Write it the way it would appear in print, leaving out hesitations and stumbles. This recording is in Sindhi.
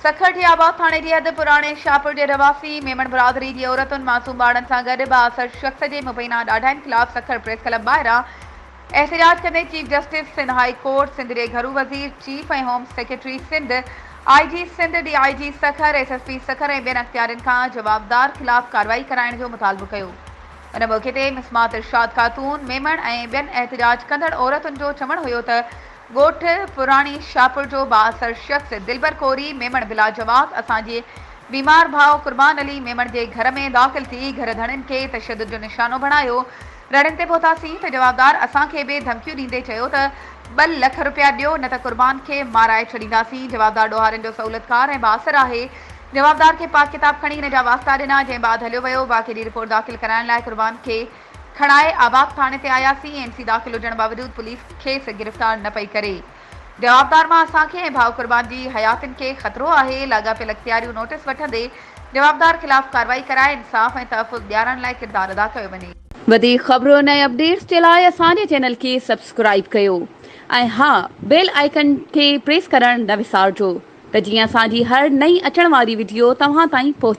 سکر جي آباد ٿاڻي جي حد پراڻي شاهپور جي رهواسي ميمڻ برادري جي عورتن معصوم ٻارڙن سان گڏ بااثر شخص جي مبينا ڏاڍاين خلاف سکر پريس ڪلب ٻاهران احتجاج ڪندي chief justice Sindh high court, Sindh جي گهرو وزير، chief ۽ home secretary Sindh, I G Sindh, D I G Sukkur, S S P Sukkur ۽ ٻين اختيارين کان جوابدار خلاف ڪارروائي ڪرائڻ جو مطالبو ڪيو. ان موقعي تي مسمات ارشاد خاتون ميمڻ ۽ ٻين احتجاج ڪندڙ عورتن جو چوڻ هيو ته ڳوٺ پراڻي شاهپور جو بااثر شخص دلبر ڪوري ميمڻ بلاجواز اسان جي بيمار ڀاء قربان علي ميمڻ جي گهر ۾ داخل ٿي گهر ڌڻين کي تشدد جو نشانو بڻايو رڙين تي پهتاسين ته جوابدار اسان کي به ڌمڪيون ڏيندي چيو ته ٻه لک رپيا ڏيو نه ته قربان کي مارائي ڇڏينداسين جوابدار ڏوهارين جو سهولتڪار ۽ بااثر آهي جوابدار کي پاڪ ڪتاب کڻي هن جا واسطا ڏنا جنهن بعد هليو ويو واقعي جي رپورٽ داخل ڪرائڻ لاء قربان کي کڻائي آباد ٿاڻي تي آياسين، اين سي داخل هجڻ باوجود پوليس کيس گرفتار نه پئي ڪري. جوابدار مان اسان کي ۽ ڀاء قربان جي حياتين کي خطرو آهي، لاڳاپيل اختياريون نوٽيس وٺندي جوابدار خلاف ڪارروائي ڪرائي انصاف ۽ تحفظ ڏيارڻ لاء ڪردار ادا ڪيو وڃي. وڌيڪ خبرن ۽ اپڊيٽس جي لاء اسان جي چينل کي سبسڪرائيب ڪيو ۽ ها بيل آئيڪن کي پريس ڪرڻ نه وسارجو ته جيئن اسان جي هر نئين اچڻ واري وڊيو توهان تائين پهچي.